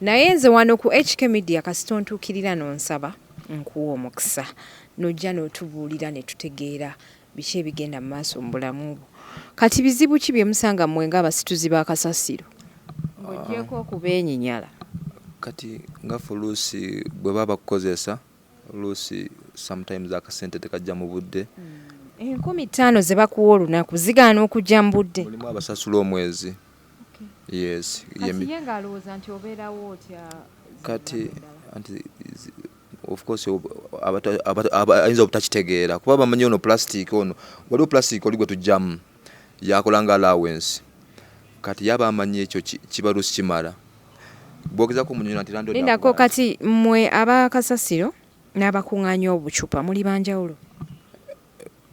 Speaker 1: Naye nze wano ku HK Media, kasita ontuukirira n'onsaba, nkuwa omukisa n'ojja n'otubuulira ne tutegeera biki ebigenda mu maaso mu bulamu bwo. Kati bizibu ki bye musanga mmwe ng'abasituzi ba kasasiro, ng'oggyeko okubeenyinyala?
Speaker 2: Kati nga ffe oluusi bwe baba bakukozesa, oluusi sometimes akasente tekajja mu budde.
Speaker 1: 5000 ze bakuwa olunaku zigaana okujja mu budde?
Speaker 2: Mulimu abasasula omwezi, yes.
Speaker 1: Kati ye ng'alowooza nti obeerawo otya?
Speaker 2: Kati anti of course ayinza obutakitegeera, kuba bamanyi ono plastic, ono waliwo plastic oli gwe tujjamu yakola nga allowance. Kati yaba amanyi ekyo kiba luusi kimala bwogezako omunyonyola nti landlord
Speaker 1: Lindako.
Speaker 2: akubanja.
Speaker 1: Kati mmwe abakasasiro n'abakuŋŋaanya obucupa muli banjawulo?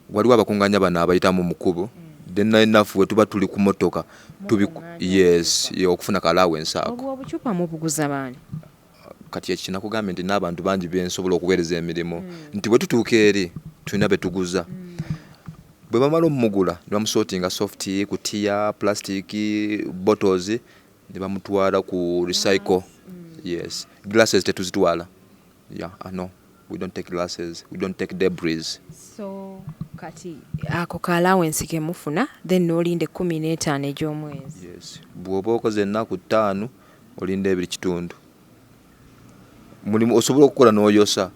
Speaker 2: Waliwo abakunganya bano abayitamu mu kkubo, then naffe we tuba tuli ku motoka.
Speaker 1: Mukuŋŋaanya.
Speaker 2: Yes, ye okufuna ka allowance ako.
Speaker 1: Obwo obucupa mubuguza baani?
Speaker 2: Kati ekyo kinakugambye nti n'abantu bangi bensobola okuweereza emirimu, nti bwe tutuuka eri tulina be tuguza. Bwe bamala omugula ne bamusortinga, soft, kutiya, plastic, bottles, ne bamutwala ku recycle. Yes, glasses tetuzitwala. Yeah, no, we don't take glasses, we don't take debris.
Speaker 1: So kati ako ka allowance kemufuna, then n'olinda 15 egy'omwezi?
Speaker 2: Yes, bw'oba okoze ennaku 5 olinda 2.5. Mulimu osobola okukola n'oyosa.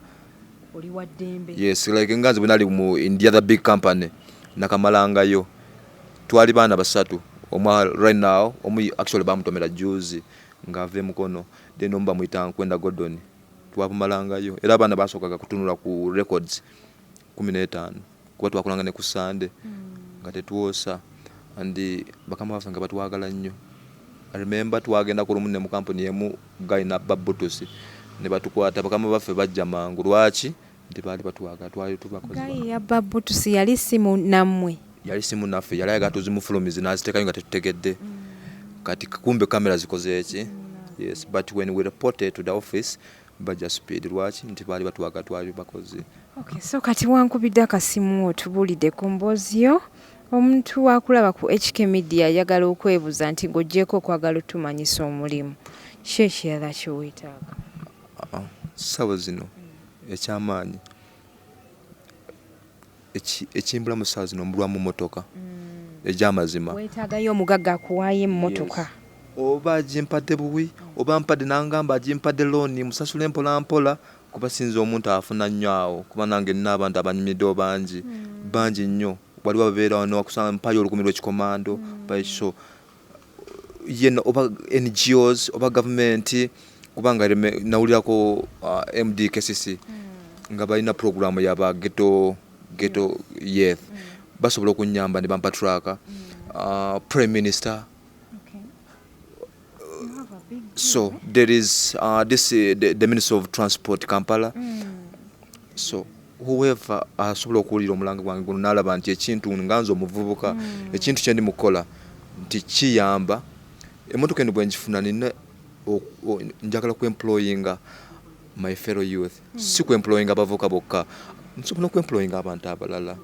Speaker 1: Oli wa ddembe.
Speaker 2: Yes, like nga nze bwe nali mu in the other big company, nakamalangayo twali baana basatu. Omu right now, omu actually bamutomera juzi ng'ava emukono, then omu bamuyita Nkwenda Gordon. Twabumalangayo era abaana basookaga kutunula ku records 15, kuba twakolanga ne ku Sande nga tetwosa, and bakama baffe nga batwagala nnyo. I remember twagenda ku lumu ne mu kampuni emu, guy nabba butusi ne batukwata. Bakama baffe bajja mangu. Lwaki? Nti baali batwagala, twali tubakozi.
Speaker 1: Guy yabba butusi, yali simu nammwe?
Speaker 2: Yali simu naffe, yali ayagala tuzimufulumize n'aziteekayo nga tetutegedde. Kati kumbe kamera zikoze eki. Yes, but when we reported to the office, bajja speed. Lwaki? Nti baali batwagala, twali bakozi.
Speaker 1: Okay, so kati wankubidde akasimu, otubuulidde ku mboozi yo. Omuntu wakulaba ku HK Media ayagala okwebuuza nti ng'oggyeko okwagala otumanyisa omulimu, ki ekirala kyeweetaaga?
Speaker 2: Ah, ssaawa zino ekyamaanyi ekimbula mu ssaawa zino, mbulwamu motoka egy'amazima.
Speaker 1: Weetaagayo omugagga akuwaayo emmotoka?
Speaker 2: Oba agimpadde buwi, oba mpadde nangamba agimpadde loan, musasule mpola mpola, kuba sinza omuntu afuna nnyo awo, kuba nange nina abantu abanyumiddewo bangi bangi nnyo. Waliwo ababeera wano akusanga mpayo 1000 lw'ekikomando, mpayo. So yenna, oba NGOs oba gavumenti, kubanga nawulirako MD KCC nga balina programu yaba ghetto youth, basobola okunyamba ne bampa truck. Prime Minister. So there is this the Minister of Transport Kampala. So whoever asobola okuwulira omulanga gwange guno n'alaba nti ekintu nga nze omuvubuka, ekintu kye ndi mukukola nti kiyamba, emmotoka eno bwe ngifuna, nina njagala kwemployinga my fellow youth. Si kwemployinga abavubuka bokka, nsobola okwemployinga abantu abalala.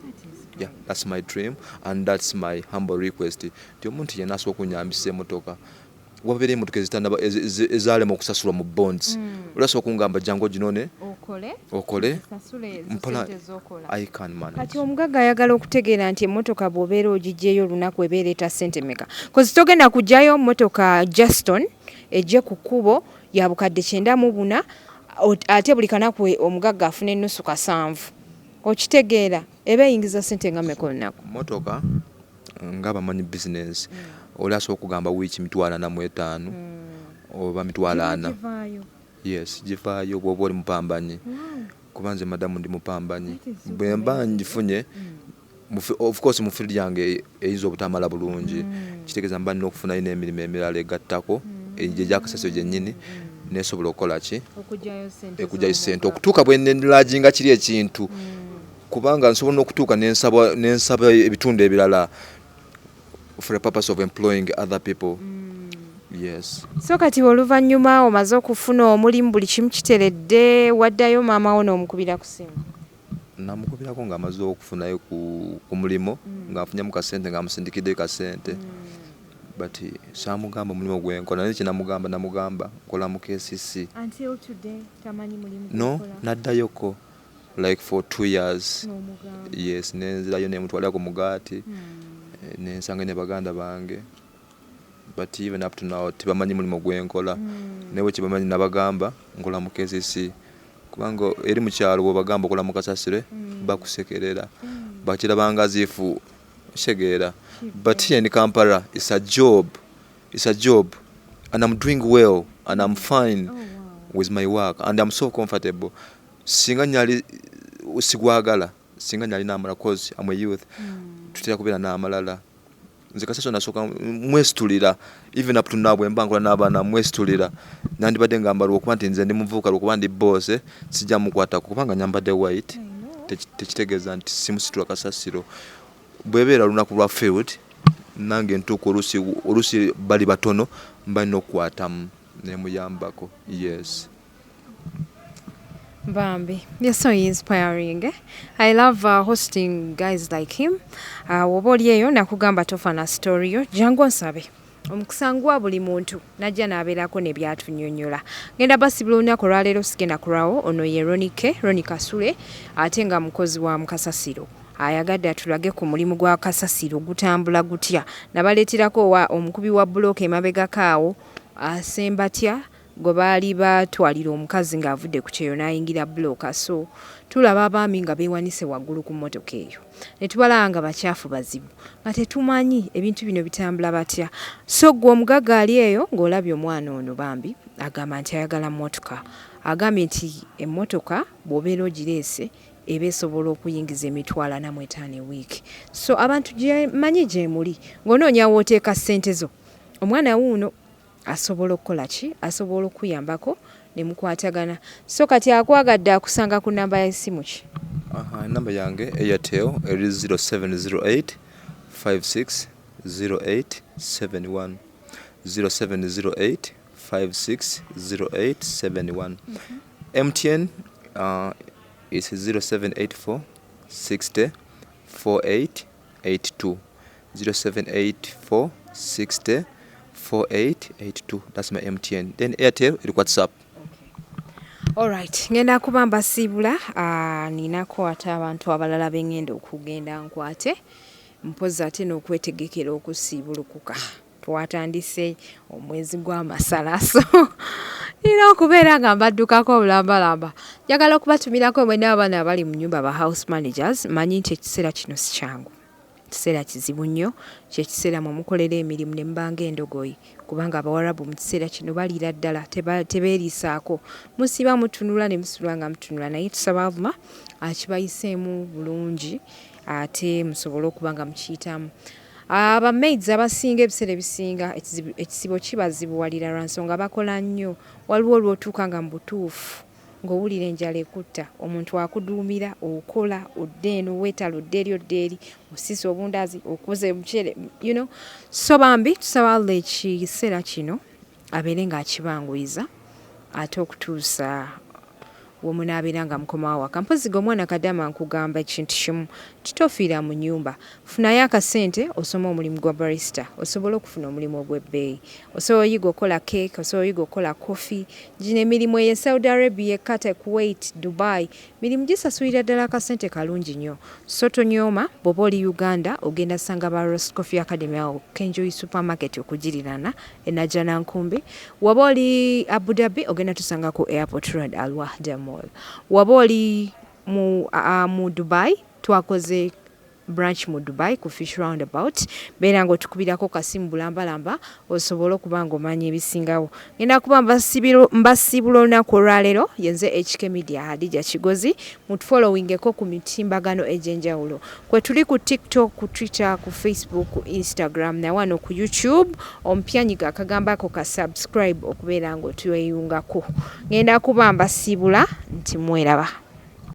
Speaker 2: Yeah, that's my dream and that's my humble request, nti omuntu yenna asobola okunyambisa emotoka, wabeera emotoka ezalema okusasulwa mu bonds, oli asobola okungamba jangu oginone
Speaker 1: okole
Speaker 2: okole
Speaker 1: sasula ezo
Speaker 2: mpola.
Speaker 1: Sente z'okola.
Speaker 2: I can manage.
Speaker 1: Kati omugagga ayagala okutegeera nti emmotoka bw'obeera ogigyeyo olunaku ebeera eta ssente meka? Kozi togenda kugyayo mmotoka Juston ejje ku kkubo ya bukadde 94, ate buli kanaku omugagga afuna ennusu kasanvu. Okitegeera, eba eyingiza ssente nga meka olunaku?
Speaker 2: Motoka nga bamanyi business, oli asobola okugamba wiiki 45,000 oba 40,000. Yes, givaayo bw'oba oli mupambanyi, kuba nze madamu ndi mupambanyi. Bwe mba ngifunye of course mu field yange eyinza obutamala bulungi, kitegeeza mba nina okufunayo n'emirimu emirala egattako egyo egyakasasiro gyennyini, nesobola okukola ki, ekugyayo sente okutuuka bwe nenlaginga kiri ekintu, kubanga nsobola n'okutuuka nensaba ebitundu ebirala for the purpose of employing other people. Yes.
Speaker 1: So kati oluvannyuma omaze okufuna omulimu, buli kimu kiteredde, waddayo maama wo n'omukubira ku simu?
Speaker 2: Namukubirako ng'amaze okufunayo ku mulimu, nga nfunyemu kasente, nga musindikiddeyo kasente, but saamugamba omulimu gwenkola. Naye kyenamugamba, namugamba nkola mu KCC.
Speaker 1: Until today tamanyi mulimu?
Speaker 2: No, naddayoko like for 2 years.
Speaker 1: N'omugamba?
Speaker 2: Yes, nenzirayo nemutwalira ku mugaati, nensanga ne baganda bange, but even up to now tebamanyi mulimu gwenkola. Naye bwe kibamanyi, nabagamba nkola mu KCC, kubanga eri mu kyalo bwobagamba okola mu kasasire bakusekerera, bakirabanga as if kitegeera. But here in Kampala it's a job, it's a job, and I'm doing well and I'm fine with my work and I'm so comfortable. Singa nyali sigwagala, singa nyali n'amalala, cause I'm a youth, tutera kubeera n'amalala. Nze kasasiro nasooka mwesitulira, even up to now bwe mba nkola n'abaana mwesitulira. Nandibadde ngamba lwokuba nti nze ndi muvubuka, lwokuba ndi boss, sijja mukwatako kubanga nyambadde white. Tekitegeeza nti simusitula kasasiro. Bwebeera lunaku lwa field, nange ntuuka oluusi, oluusi bali batono, mba nina okukwatamu nemuyambako, yes.
Speaker 1: Bambi, you're so inspiring. Eh? I love hosting guys like him. Woba oli eyo nakugamba tofana story yo, jangu onsabe. Omukisa ngwa buli muntu najja n'abeerako ne byatunyonnyola. Ngenda basibula olunaku olwaleero, sigenda kulwawo. Ono ye Ronnie K, Ronnie Kasule, ate nga mukozi wa mukasasiro. Ayagadde atulage ku mulimu gwa kasasiro gutambula gutya. Nabaleeterako wa omukubi wa bulooka emabegako awo asembatya gwe baali batwalira omukazi ng'avudde ku kyeyo n'ayingira bulooka. So tulaba abaami nga beewanise waggulu ku mmotoka eyo ne tubalaba nga bakyafu bazibu nga tetumanyi ebintu bino bitambula batya. So gwe omugagga ali eyo ng'olabye omwana ono, bambi agamba nti ayagala mmotoka, agambye nti emmotoka bw'obeera ogireese eba esobola okuyingiza 45,000 ewiiki. So abantu manyi gyemuli ng'onoonya w'oteeka ssente zo, omwana wuuno asobola okukola ki, asobola okuyambako ne mukwatagana. So kati akwagadde akusanga ku namba ya ssimu ki?
Speaker 2: Enamba yange Airtel eri 0708 56 08 71, 0708 56 08 71. MTN is 0784 60 48 82, 0784 60 4882. That's my MTN. Then Airtel eri WhatsApp.
Speaker 1: Alright, ngenda kuba mbasiibula. Ninako ate abantu abalala bengenda okugenda nkwate mpozi ate n'okwetegekera okusiibulukuka. Twatandise omwezi gw'amasala, so nina okubeera nga mbaddukako obulambalamba. Njagala okubatumirako mwena abaana abali mu nyumba, ba house managers. Manyi nti ekiseera kino si kyangu, kiseera kizibu nnyo. Kyekiseera mwe mukolera emirimu ne mubanga endogoyi, kubanga abawarabu mu kiseera kino baliira ddala, tebeeriisaako. Musiiba mutunula ne musula nga mutunula, naye tusaba Allah akibayiseemu bulungi ate musobole okuba nga mukiyitamu. Aba maids abasinga ebiseera ebisinga ekisibo kibazibuwalira lwa nsonga bakola nnyo. Waliwo lw'otuuka nga mu butuufu ng'owulira enjala ekutta. Omuntu akuduumira, okola, odda eno weetala, odda eri, odda eri, osiisa obundaazi, okoze omuceere. So bambi tusaba Allah ekiseera kino abeere ng'akibanguyiza ate okutuusa wemunaabeera nga mukomawo waka. Mpozi ge omwana kadama, nkugamba ekintu kimu, titofiira mu nnyumba. Funayo akasente osome omulimu gwa barista, osobole okufuna omulimu ogw'ebbeeyi. Osobola oyiga okukola cake, osobola oyiga okukola coffee. Gino emirimu eyo e Saudi Arabia, Qatar, Kuwait, Dubai, mirimu gisasulira ddala akasente kalungi nnyo. So tonyooma, bw'oba oli Uganda ogenda sanga ba Roast Coffee Academy awo Kenjoy Supermarket okugirirana e Najjanankumbi. Waba oli Abu Dhabi ogenda tusanga ku Airport Road, Al Wahda Mall. Waba oli mu Dubai, twakoze branch mu Dubai ku Fish Roundabout. Beera nga otukubirako kasimu bulambalamba osobole okuba nga omanya ebisingawo. Ngenda kuba mbasiibula olunaku olwaleero. Yenze HK Media, Hadija Kigozi. Mutufollowingeko ku mitimbagano egy'enjawulo kwe tuli, ku TikTok, ku Twitter, ku Facebook, ku Instagram, na wano ku YouTube. Omupyanyiga akagamba ako ka subscribe okubeera nga otweyungako. Ngenda kuba mbasiibula nti mweraba.